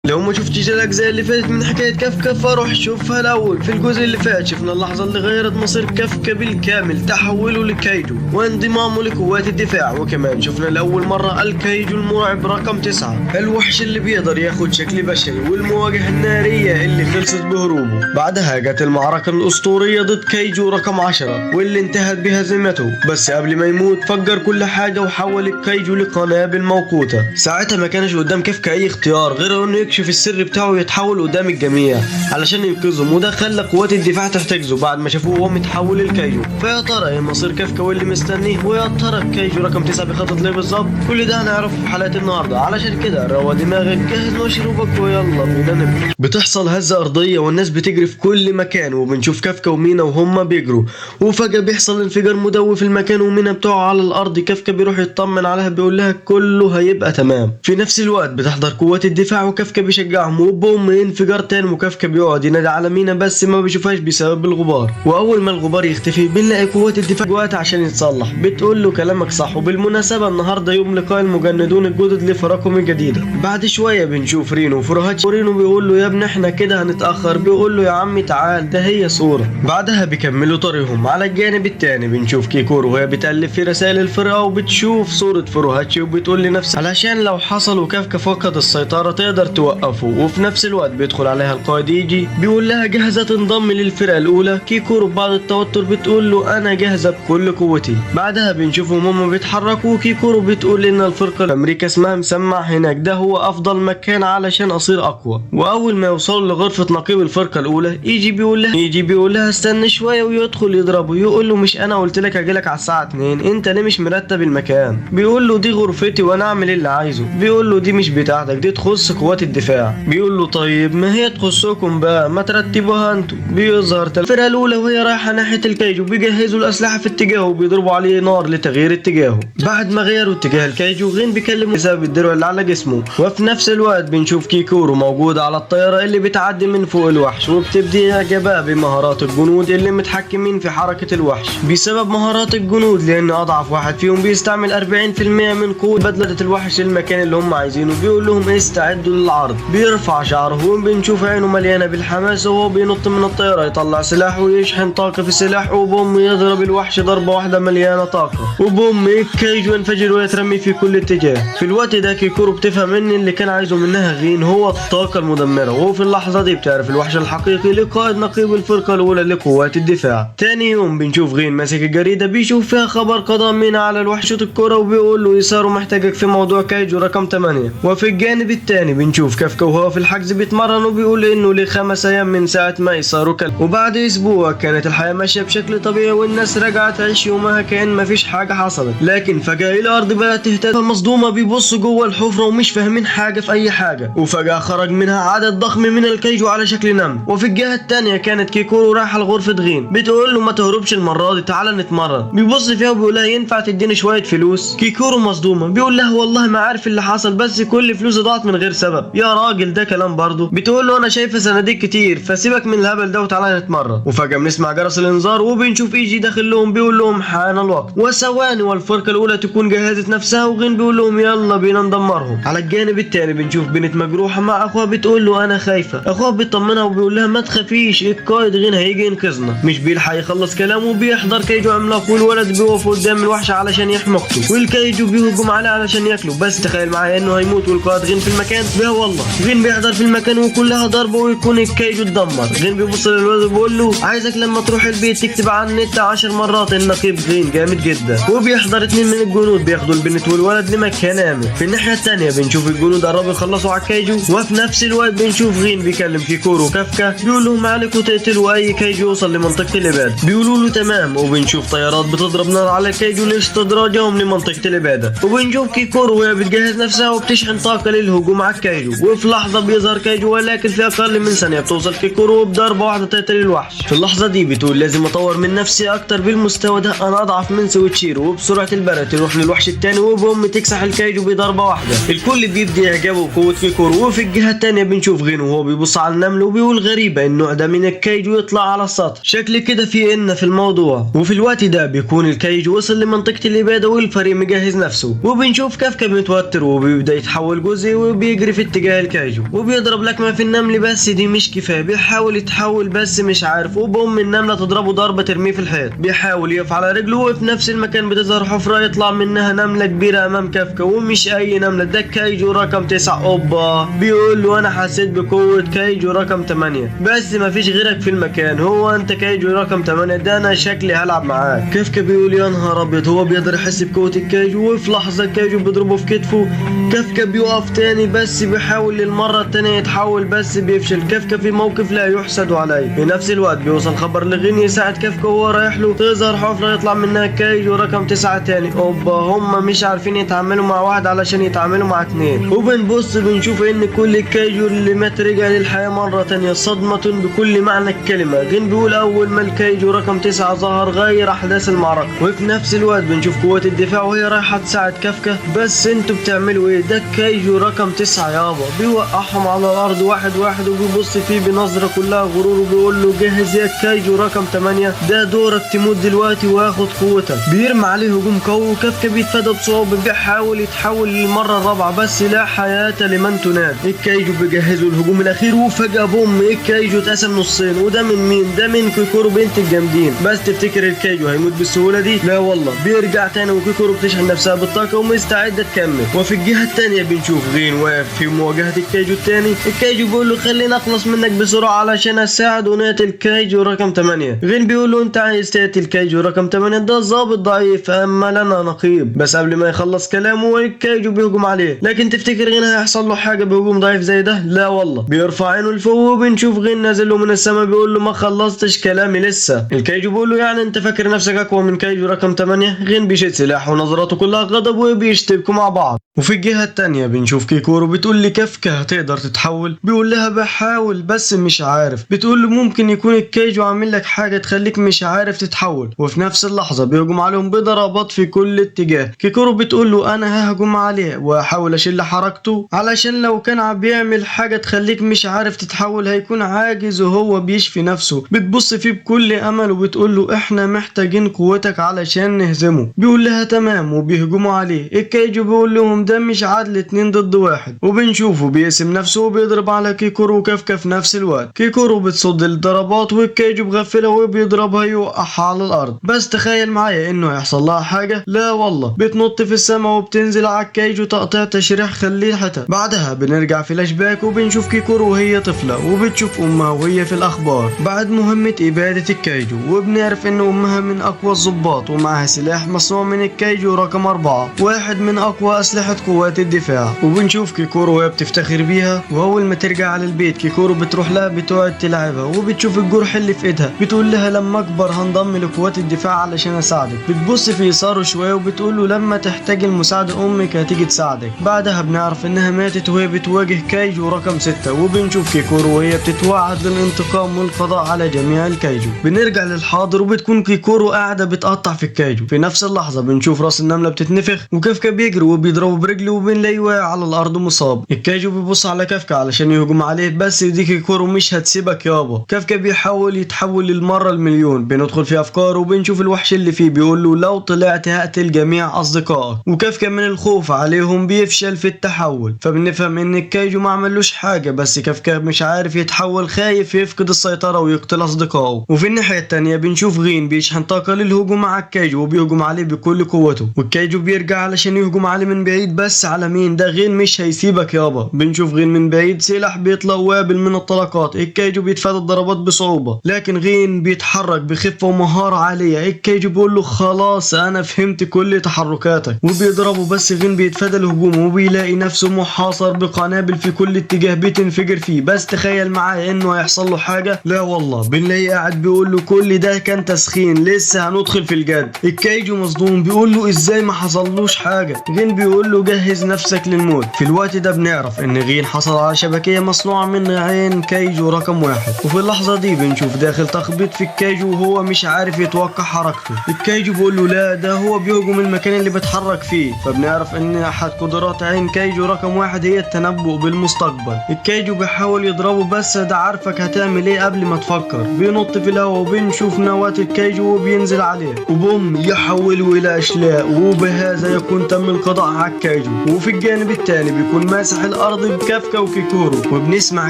لو ما شفتش الاجزاء اللي فاتت من حكاية كافكا فروح شوفها الاول. في الجزء اللي فات شفنا اللحظة اللي غيرت مصير كافكا بالكامل، تحوله لكايجو وانضمامه لقوات الدفاع، وكمان شفنا لاول مرة الكايجو المرعب رقم 9، الوحش اللي بيقدر ياخد شكل بشري، والمواجهة النارية اللي خلصت بهروبه. بعدها جت المعركة الاسطورية ضد كايجو رقم 10 واللي انتهت بهزيمته، بس قبل ما يموت فجر كل حاجة وحول الكايجو لقنابل موقوته. ساعتها ما كانش قدام كافكا اي اختيار غير انه يكشف السر بتاعه ويتحول قدام الجميع علشان ينقذهم، وده خلى قوات الدفاع تحتجزه بعد ما شافوه وهو متحول للكايجو. فيا ترى ايه مصير كافكا واللي مستنيه، ويا ترى الكايجو رقم 9 بيخطط ليه بالظبط؟ كل ده هنعرفه في حلقة النهارده، علشان كده روق دماغك، جهز مشروبك ويلا بينا نبدا. بتحصل هزه ارضية والناس بتجري في كل مكان، وبنشوف كافكا ومينا وهما بيجروا، وفجاة بيحصل انفجار مدوي في المكان ومينا بتقع على الارض. كافكا بيروح يطمن عليها، بيقول لها كله هيبقى تمام. في نفس الوقت بتحضر قوات الدفاع وكافكا بيشجعهم، وبوم انفجار تاني، وكافكا بيقعد ينادي على مينا بس ما بيشوفهاش بسبب الغبار. واول ما الغبار يختفي بنلاقي قوات الدفاع وقت عشان يتصلح. بتقول له كلامك صح، وبالمناسبة النهارده يوم لقاء المجندون الجدد لفرقهم الجديدة. بعد شوية بنشوف رينو وفروهاتشي، ورينو بيقول له يا ابني احنا كده هنتاخر، بيقول له يا عمي تعال ده هي صوره. بعدها بيكملوا طريقهم. على الجانب التاني بنشوف كيكورو وهي بتقلب في رسائل الفرقة وبتشوف صوره فروهاتشي وبتقول لنفسها علشان لو حصل وكافكا فقد السيطرة تقدر توقفه. وفي نفس الوقت بيدخل عليها القائد يجي بيقول لها جاهزة تنضم للفرقة الاولى؟ كيكورو ببعض التوتر بتقول له انا جاهزة بكل قوتي. بعدها بنشوفهم هم بيتحركوا، وكيكورو بتقول ان الفرقة الامريكا اسمها مسمع هناك، ده هو افضل مكان علشان اصير اقوى. واول ما يوصلوا لغرفة نقيب الفرقة الاولى يجي بيقول لها استنى شوية، ويدخل يضربه يقول له مش انا قلت لك اجيلك على الساعة 2، انت ليه مش مرتب المكان؟ بيقول له دي غرفتي وانا اعمل اللي عايزه. بيقول له دي مش بتاعتك، دي تخص قوات الدفاع. بيقول له طيب ما هي تخصكم بقى، ما ترتبوها انتوا. بيظهر الفرقة الاولى وهي رايحة ناحية الكايجو، بيجهزوا الاسلحة في اتجاهه وبيضربوا عليه نار لتغيير اتجاهه. بعد ما غيروا اتجاه الكايجو غين بيكلمه بسبب الدرع اللي على جسمه. وفي نفس الوقت بنشوف كيكورو موجود على الطيارة اللي بتعدي من فوق الوحش، وبتبدي اعجابها بمهارات الجنود اللي متحكمين في حركة الوحش بسبب مهارات الجنود، لان اضعف واحد فيهم بيستعمل 40% من قوة بدلة الوحش للمكان اللي هم عايزينه. بيقول لهم استعدوا للعرض. بيرفع شعره وبنشوف عينه مليانة بالحماس وهو بينط من الطيارة، يطلع سلاحه ويشحن طاقة في سلاحه، وبوم يضرب الوحش ضربه واحدة مليانة طاقة، وبوم الكايجو ينفجر ويترمي في كل اتجاه. في الوقت ده كيكورو بتفهم ان اللي كان عايزه منها غين هو الطاقة المدمرة، وفي اللحظة دي بتعرف الوحش الحقيقي لقائد نقيب الفرقة الاولى لقوات الدفاع. تاني يوم بنشوف غين ماسك الجريدة، بيشوف فيها خبر قضاء مينا على الوحش الكرة، وبيقول له يسارو محتاجك في موضوع كايجو رقم 8. وفي الجانب التاني بنشوف كافكا وهو في الحجز بيتمرن، وبيقول انه ليه 5 ايام من ساعة ما يسارو كل. وبعد اسبوع كانت الحياة ماشية بشكل طبيعي والناس رجعت تعيش يومها كأن مفيش حاجة حصلت، لكن فجأة الارض بدأت تهتز، مصدومة بيبصوا جوه الحفرة ومش فاهمين حاجة في اي حاجة، وفجأة خرج منها عدد ضخم من الكايجو على شكل نمل. وفي الجهة التانية كانت كيكورو رايحة لغرفة غين، بتقول له ما تهربش المرة دي، تعالى نتمرن. بيبص فيها وبيقول لها ينفع تديني شوية فلوس؟ كيكورو مصدومة، بيقول لها والله ما عارف اللي حصل، بس كل فلوسي ضاعت من غير سبب. يا راجل ده كلام برضه. بتقول له انا شايفة صناديق كتير، فسيبك من الهبل ده وتعالى نتمرن. وفجأة بنسمع جرس الانذار وبنشوف ايجي داخل لهم بيقول لهم حان الوقت، وثواني والفرقة الاولى تكون جهزت نفسها، وغين بيقول لهم يلا بينا ندمرهم. على الجانب التاني بنشوف بنت مجروحة مع اخوها، بتقول له انا خايفة. اخوها بيطمنها وبيقول لها ما تخافيش، القائد غين هيجي ينقذنا. مش بيلحق يخلص كلامه بيحضر كايجو عملاق، والولد بيقف قدام الوحش علشان يحمي اخته، والكايجو بيهجم عليه علشان ياكله. بس تخيل معايا انه هيموت والقائد غين في المكان. لا والله غين بيحضر في المكان وكلها ضربه ويكون الكايجو اتدمر. غين بيبص للولد وبيقول له عايزك لما تروح البيت تكتب على النت 10 مرات النقيب غين جامد جدا. وبيحضر 2 من الجنود بياخدوا البنت والولد لمكان امن. في الناحية الثانية بنشوف الجنود قربوا يخلصوا على الكايجو، وفي نفس الوقت بنشوف غين بيكلم كيكورو وكافكا، بيقول لهم عليكم تقتلوا اي كايجو يوصل لمنطقه الابادة. بيقولوا له تمام. وبنشوف طيارات بتضرب نار على الكايجو لاستدراجهم لمنطقه الابادة. وبنشوف كيكورو وهي بتجهز نفسها وبتشحن طاقة للهجوم على الكايجو، وفي لحظة بيظهر كايجو، ولكن في اقل من ثانية بتوصل كيكورو وبضربه واحدة تقتل الوحش. في اللحظة دي بتقول لازم اطور من نفسي اكتر، بالمستوى ده انا اضعف من سويتشيرو. وبسرعة البرق تروح للوحش الثاني وبوم تكسح الكايجو بضربه واحدة. الكل بيبدي اعجابه بقوة كيكورو. وفي الجهة الثانية بنشوف غينو وهو بيبص على النمل وبيقول غريبة النوع ده من الكايجو يطلع على السطح، شكل كده في ان في الموضوع. وفي الوقت ده بيكون الكايجو وصل لمنطقه الابادة والفريق مجهز نفسه. وبنشوف كافكا متوتر وبيبدا يتحول جزئي وبيجري في اتجاه اتجاه الكايجو وبيضرب لكمه في النمل، بس دي مش كفاية، بيحاول يتحول بس مش عارف، وبوم النملة تضربه ضربه ترميه في الحيط. بيحاول يقف على رجله وفي نفس المكان بتظهر حفره يطلع منها نملة كبيرة امام كافكا، ومش اي نملة، ده كايجو رقم 9. اوبا بيقول له انا حسيت بقوة كايجو رقم 8 بس مفيش غيرك في المكان، هو انت كايجو رقم 8؟ ده انا شكلي هلعب معاك. كافكا بيقول يا نهار ابيض، هو بيقدر يحس بقوة الكايجو، وفي لحظة الكايجو بيضربه في كتفه. كافكا بيقف تاني بس بيحاول للمرة التانية يتحول بس بيفشل. كافكا في موقف لا يحسد عليه. في نفس الوقت بيوصل خبر لغين يساعد كافكا وهو رايح له، تظهر حفرة يطلع منها كايجو رقم 9 تاني. اوبا هم مش عارفين يتعاملوا مع واحد علشان يتعاملوا مع اتنين. وبنبص بنشوف ان كل الكايجو اللي مات رجع للحياة مرة تانية، صدمة بكل معنى الكلمة. غين بيقول اول ما الكايجو رقم 9 ظهر غير احداث المعركة. وفي نفس الوقت بنشوف قوات الدفاع وهي رايحة تساعد كافكا، بس انتوا بتعملوا ايه؟ ده كايجو رقم 9 يابا. بيوقعهم على الارض واحد واحد وبيبص فيه بنظرة كلها غرور وبيقول له جهز يا كايجو رقم 8، ده دورك تموت دلوقتي واخد قوتك. بيرمي عليه هجوم قوي وكافكا بيتفادى بصعوبة، بيحاول يتحول للمرة الرابعة بس لا حياة لمن تنادي. الكايجو بيجهزوا الهجوم الاخير وفجأة بوم الكايجو اتقسم نصين. وده من مين؟ ده من كيكورو بنت الجامدين. بس تفتكر الكايجو هيموت بالسهولة دي؟ لا والله، بيرجع تاني وكيكورو بتشحن نفسها بالطاقة ومستعدة تكمل. وفي الجهة التانية بنشوف غين واقف في مواجهة الكايجو التاني. الكايجو بيقول له خلينا اخلص منك بسرعة علشان اساعد ونقتل كايجو رقم 8. غين بيقول له انت عايز تقتل كايجو رقم 8؟ ده ظابط ضعيف اما لنا نقيب. بس قبل ما يخلص كلامه الكايجو بيهجم عليه، لكن تفتكر غين هيحصل له حاجة بهجوم ضعيف زي ده؟ لا والله، بيرفع عينه لفوق وبنشوف غين نازل له من السماء بيقول له ما خلصتش كلامي لسه. الكايجو بيقول له يعني انت فاكر نفسك اقوى من كايجو رقم 8؟ غين بيشد سلاحه ونظراته كلها غضب وبيشتبكوا مع بعض. وفي الجهة التانية بنشوف كيكورو بتقول لكافكا هتقدر تتحول؟ بيقول لها بحاول بس مش عارف. بتقول له ممكن يكون الكايجو عامل لك حاجة تخليك مش عارف تتحول. وفي نفس اللحظة بيهجم عليهم بضربات في كل اتجاه. كيكورو بتقول له انا ههجم عليه واحاول اشيل حركته علشان لو كان بيعمل حاجة تخليك مش عارف تتحول هيكون عاجز وهو بيشفي نفسه. بتبص فيه بكل امل وبتقول له احنا محتاجين قوتك علشان نهزمه. بيقول لها تمام وبيهجموا عليه. الكايجو بيقول لهم ده مش عدل 2 ضد 1. وبنشوفه بيقسم نفسه وبيضرب على كيكورو وكافكا في نفس الوقت. كيكورو بتصد الضربات والكايجو بغفلها وبيضربها يوقعها على الارض. بس تخيل معايا انه هيحصل لها حاجة؟ لا والله، بتنط في السماء وبتنزل على الكايجو تقطيع تشريح خليه حتت. بعدها بنرجع فلاش باك وبنشوف كيكورو وهي طفلة وبتشوف امها وهي في الاخبار بعد مهمة ابادة الكايجو، وبنعرف ان امها من اقوى الضباط ومعها سلاح مصنوع من الكايجو رقم 4، واحد من اقوى اسلحة قوات الدفاع. وبنشوف كيكورو وهي بتفتخر بيها، واول ما ترجع على البيت كيكورو بتروح لها بتقعد تلعبها وبتشوف الجرح اللي في ايدها. بتقول لها لما اكبر هنضم لقوات الدفاع علشان اساعدك. بتبص في يساره شوية وبتقول له لما تحتاج المساعدة امك هتيجي تساعدك. بعدها بنعرف انها ماتت وهي بتواجه كايجو رقم 6، وبنشوف كيكورو وهي بتتوعد للانتقام والقضاء على جميع الكايجو. بنرجع للحاضر وبتكون كيكورو قاعدة بتقطع في الكايجو. في نفس اللحظة بنشوف راس النملة بتتنفخ وكافكا بيجري وبيضربه برجله وبنلاقيه واقع على الارض مصاب. الكايجو بيبص على كافكا علشان يهجم عليه بس دي كيكورو مش هتسيبك يابا. كافكا بيحاول يتحول للمرة المليون. بندخل في افكاره وبنشوف الوحش اللي فيه بيقول له لو طلعت هقتل جميع اصدقائك، وكافكا من الخوف عليهم بيفشل في التحول. فبنفهم ان الكايجو ما عملوش حاجة، بس كافكا مش عارف يتحول، خايف يفقد السيطرة ويقتل اصدقائه. وفي الناحية التانية بنشوف غين بيشحن طاقة للهجوم على الكايجو وبيهجم عليه بكل قوته، والكايجو بيرجع علشان يهجم عليه من بعيد بس على مين؟ ده غين مش هيسيبك يابا. بنشوف غين من بعيد سلاح بيطلع وابل من الطلقات، الكايجو بيتفادى الضربات بصعوبة، لكن غين بيتحرك بخفة ومهارة عالية. الكايجو بيقول له خلاص انا فهمت كل تحركاتك وبيضربه، بس غين بيتفادى الهجوم وبيلاقي نفسه محاصر بقنابل في كل اتجاه بتنفجر فيه. بس تخيل معايا انه هيحصل له حاجة؟ لا والله، بنلاقيه قاعد بيقول له كل ده كان تسخين، لسه هندخل في الجد. الكايجو مصدوم بيقول له ازاي ما حصلوش حاجة؟ غين بيقول له جهز نفسك للموت. في الوقت ده بنعرف ان غين حصل على شبكية مصنوعة من عين كايجو رقم 1، وفي اللحظة دي بنشوف داخل تخبيط في الكايجو وهو مش عارف يتوقع حركته. الكايجو بيقول له لا، ده هو بيهجم المكان اللي بتحرك فيه. فبنعرف ان احد قدرات عين كايجو رقم 1 هي التنبؤ بالمستقبل. الكايجو بيحاول يضربه بس ده عارفك هتعمل ايه قبل ما تفكر. بينط في الهواء وبنشوف نواة الكايجو وبينزل عليه وبوم يحوله الى اشلاء، وبهذا يكون تم القضاء على الكايجو. وفي الجانب الثاني بيكون ماسح الارض الارض بكافكا وكيكورو. وبنسمع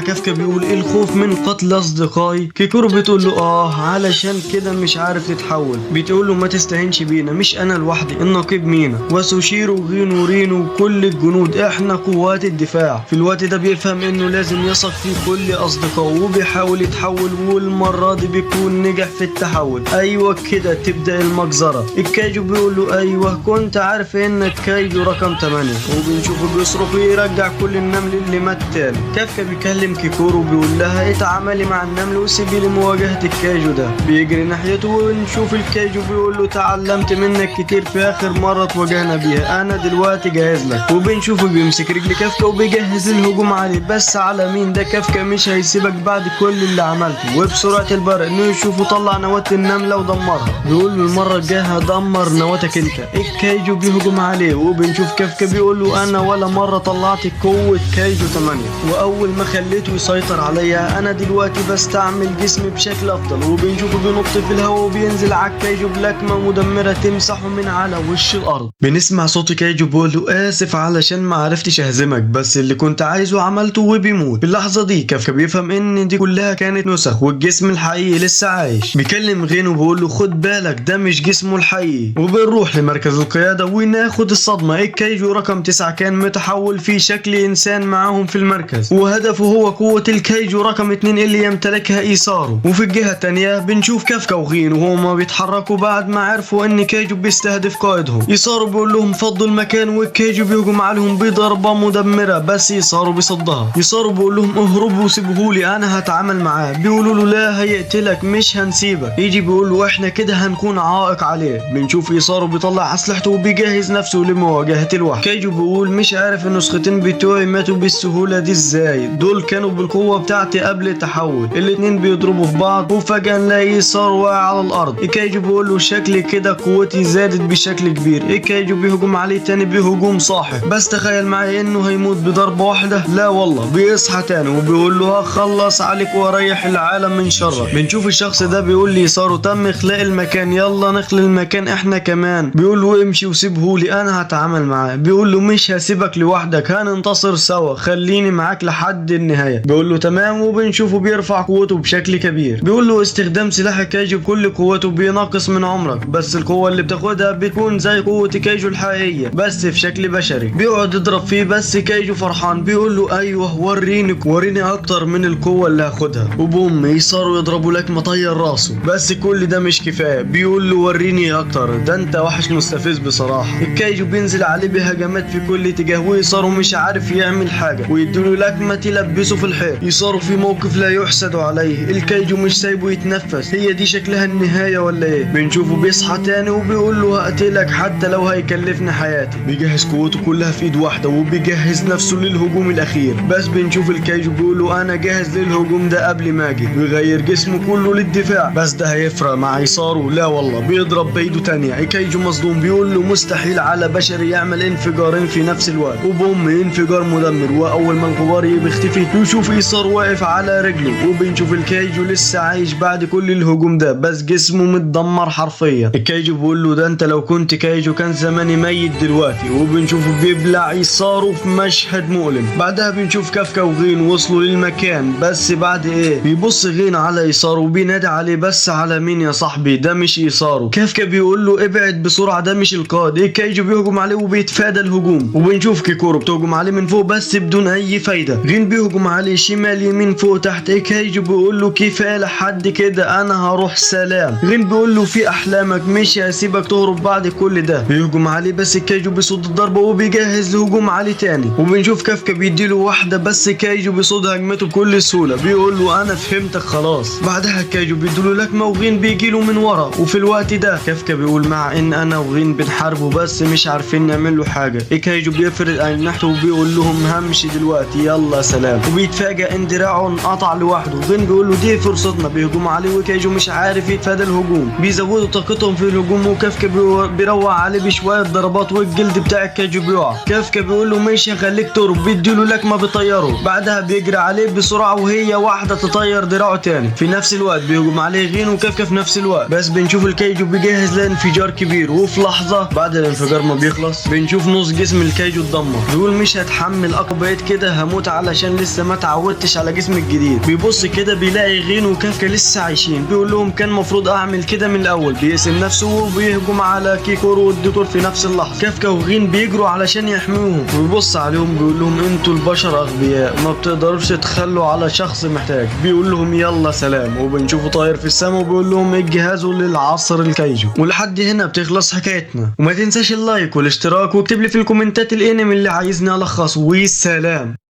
كافكا بيقول ايه الخوف من قتل اصدقائي. كيكورو بتقول له علشان كده مش عارف تتحول. بتقول له ما تستهينش بينا، مش انا لوحدي، النقيب مينا وسوشيرو وغينو ورينو وكل الجنود، احنا قوات الدفاع. في الوقت ده بيفهم انه لازم يثق في كل اصدقائه وبيحاول يتحول، والمرة دي بيكون نجح في التحول. ايوه كده تبدأ المجزرة. الكايجو بيقول له ايوه كنت عارف انك كايجو رقم 8. وبنشوفه بيصرخ ويرجع كل النمل اللي مات تاني. كافكا بيكلم كيكورو وبيقول لها اتعاملي مع النمل وسيبي لي مواجهة الكايجو ده. بيجري ناحيته ونشوف الكايجو بيقول له تعلمت منك كتير في اخر مرة تواجهنا بيها، انا دلوقتي جاهز لك. وبنشوفه بيمسك رجل كافكا وبيجهز الهجوم عليه، بس على مين ده؟ كافكا مش هيسيبك بعد كل اللي عملته. وبسرعة البرق نشوفه طلع نواة النملة ودمرها. بيقول له المرة الجاية هدمر نواتك انت. الكايجو بيهجم عليه وبنشوف كافكا بيقول له انا ولا مرة طلعت قوة كايجو 8، واول ما خليته يسيطر عليا انا دلوقتي بستعمل جسمي بشكل افضل. وبنشوفه بينط في الهواء وبينزل على الكايجو بلكمة مدمرة تمسحه من على وش الارض. بنسمع صوت كايجو بيقول له اسف علشان ما عرفتش اهزمك، بس اللي كنت عايزه عملته، وبيموت. في اللحظة دي كافكا بيفهم ان دي كلها كانت نسخ والجسم الحقيقي لسه عايش. بيكلم غين وبيقول له خد بالك ده مش جسمه الحقيقي. وبنروح لمركز القيادة وناخد الصدمة. الكايجو رقم 9 كان متحول في شكل انسان معاهم في المركز، وهدفه هو قوة الكايجو رقم 2 اللي يمتلكها ايسارو. وفي الجهة التانية بنشوف كافكا وغين وهما بيتحركوا بعد ما عرفوا ان كايجو بيستهدف قائدهم. ايسارو بيقول لهم فضوا المكان، والكايجو بيهجم عليهم بضربة مدمرة بس ايسارو بيصدها. ايسارو بيقول لهم اهربوا وسيبوهولي انا هتعامل معاه. بيقولوا له لا هيقتلك مش هنسيبك. يجي بيقول له احنا كده هنكون عائق عليه. بنشوف ايسارو بيطلع اسلحته وبيجهز نفسه لمواجهة الوحش. كايجو بيقول مش عارف النسختين بتوعي ماتوا بالسهولة دي ازاي، دول كانوا بالقوة بتاعتي قبل التحول. الاتنين بيضربوا في بعض وفجأة نلاقي ايسارو واقع على الارض. الكايجو بيقول له شكلي كده قوتي زادت بشكل كبير. الكايجو بيهجم عليه تاني بهجوم ساحق، بس تخيل معايا انه هيموت بضربة واحدة. لا والله بيصحى تاني وبيقول له هخلص عليك واريح العالم من شرك. بنشوف الشخص ده بيقول لي ايسارو تم اخلاء المكان، يلا نخلي المكان احنا كمان. بيقول له امشي وسيبهولي انا هتعامل معاه. بيقول له مش هسيبك لوحدك، هننتصر سوا، خليني معاك لحد النهاية. بيقول له تمام. وبنشوفه بيرفع قوته بشكل كبير. بيقول له استخدام سلاح الكايجو بكل قوته بينقص من عمرك، بس القوة اللي بتاخدها بتكون زي قوة كايجو الحقيقية بس في شكل بشري. بيقعد يضرب فيه بس كايجو فرحان بيقول له ايوه وريني وريني اكتر من القوة اللي هاخدها. وبوم يصاروا يضربوا لك مطير راسه، بس كل ده مش كفاية. بيقول له وريني اكتر، ده انت وحش مستفز بصراحة. الكايجو بينزل عليه بهجمات في كل اتجاه ويصاروا مش عارف يعمل حاجة، ويديله لكمة تلبسه في الحيط. يصاروا في موقف لا يحسد عليه، الكايجو مش سايبه يتنفس. هي دي شكلها النهاية ولا ايه؟ بنشوفه بيصحى تاني وبيقول له هقتلك حتى لو هيكلفني حياتي. بيجهز قوته كلها في ايد واحدة وبيجهز نفسه للهجوم الاخير، بس بنشوف الكايجو بيقول له انا جاهز للهجوم ده قبل ما اجي. بيغير جسمه كله للدفاع، بس ده هيفرق مع ايسارو؟ لا والله، بيضرب بايده تانية. الكايجو مصدوم بيقول له مستحيل على بشري يعمل انفجارين في نفس الوقت. وبوم انفجار مدمر، واول ما الغبار بيختفي يشوف ايسار واقف على رجله. وبنشوف الكايجو لسه عايش بعد كل الهجوم ده، بس جسمه متدمر حرفيا. الكايجو بيقول له ده انت لو كنت كايجو كان زماني ميت دلوقتي. وبنشوفه بيبلع ايسارو في مشهد مؤلم. بعدها بنشوف كافكا وغين وصلوا للمكان، بس بعد ايه؟ بيبص غين على ايسارو وبينادي عليه، بس على مين يا صاحبي؟ ده مش ايسارو. كافكا بيقول له ابعد بسرعة ده مش القائد. الكايجو بيهجم عليه وبيتفادى الهجوم. وبنشوف كيكورو بتهجم عليه من فوق بس بدون اي فايدة. غين بيهجم عليه شمال يمين فوق تحت. الكايجو بيقول له كفاية لحد كده انا هروح سلام. غين بيقول له في احلامك مش هسيبك تهرب بعد كل ده. بيهجم عليه بس الكايجو بيصد الضربة وبيجهز لهجوم عليه تاني. وبنشوف كافكا بيديله واحدة بس كايجو بيصد هجمته بكل سهولة. بيقول له انا فهمتك خلاص. بعدها كايجو بيديله لكمة وغين بيجيله من ورا. وفي الوقت ده كافكا بيقول مع ان انا وغين بنحاربه بس مش عارفين نعمل له حاجة. الكايجو بيفرد اجنحته وبيقول لهم همشي دلوقتي يلا سلام. وبيتفاجئ ان دراعه انقطع لوحده. غين بيقول له دي فرصتنا. بيهجم عليه وكايجو مش عارف يتفادى الهجوم. بيزودوا طاقتهم في الهجوم وكافكا بيروع عليه بشوية ضربات والجلد بتاع الكايجو بيقع. كافكا بيقول له مش هخليك تهرب، بيديله لكمة بيطيره. بعدها بيجري عليه بسرعة وهي واحدة تطير دراعه تاني. في نفس الوقت بيهجم عليه غين وكافكا في نفس الوقت، بس بنشوف الكايجو بيجهز لانفجار كبير. وفي لحظة بعد الانفجار ما بيخلص بنشوف نص جسم الكايجو اتدمر. بيقول مش هتحمل اقوى، بقيت كده هموت علشان لسه ما اتعودتش على جسمي الجديد. بيبص كده بيلاقي غين وكافكا لسه عايشين، بيقول لهم كان المفروض اعمل كده من الاول. بيقسم نفسه وبيهجم على كيكورو والدكتور في نفس اللحظة. كافكا وغين بيجروا علشان يحموهم، وبيبص عليهم بيقول لهم انتوا البشر اغبياء ما بتقدروش تتخلوا على شخص محتاج. بيقول لهم يلا سلام، وبنشوفه طاير في السماء وبيقول لهم اجهزوا للعصر الكايجو. ولحد هنا بتخلص حكايتنا، وما تنساش ال like والاشتراك، واكتب لي في الكومنتات الانمي اللي عايزني الخصه، والسلام.